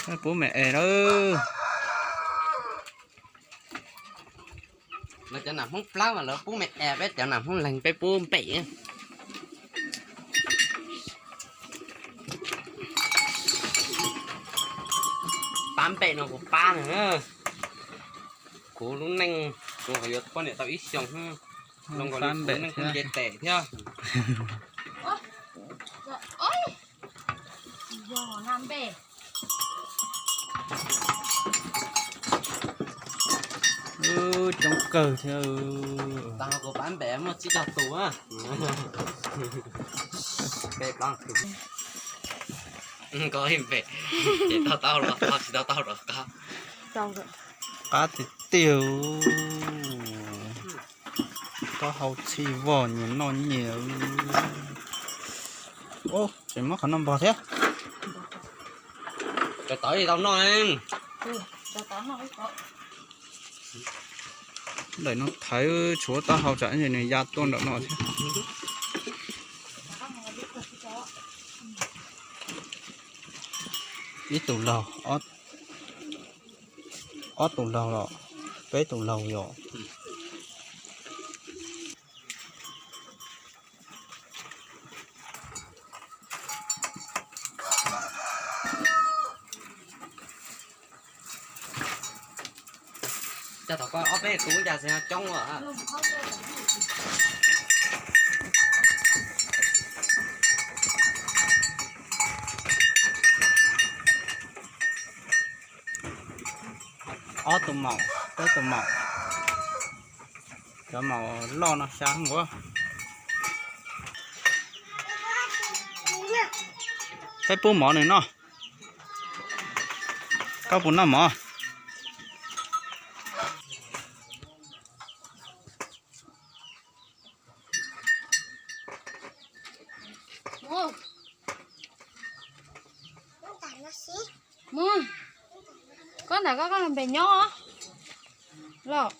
Peb pub me es lawm. Lawv cov nam Hmoob plab mas lawv pub me es, peb cov nam Hmoob leeg peb pub npem. Pab npem no kuv pab na. Kuv lub neej, kuv yuav poj niam tau ib xyoos, zoo nkaus li kuv neej kuj nce tes thiab. Coob kawg thiab. Tag kuv pab npem muaj tsib caug tus. Npem ces tau tau los tau, tsis tau tau los qab. Qab tiag tiag. Taub hau txhij vog nyias noj nyias. Tseem muab qhov no npog thiab. Cov tod tau noj. Ntawm no thaiv tshuav taub hau tsam nws ya tuaj nram no thiab. Ib tug laug, ob tug laug los peb tug laug yom. Coj tom koj ob peb tus cas xwb coob lawm. Ob tug maum, peb tug maum. Cov maum loj no xya nqua. Peb pub mov nws noj. Koj puas noj mov? Mus, koj ntawm koj, koj npem nyob los.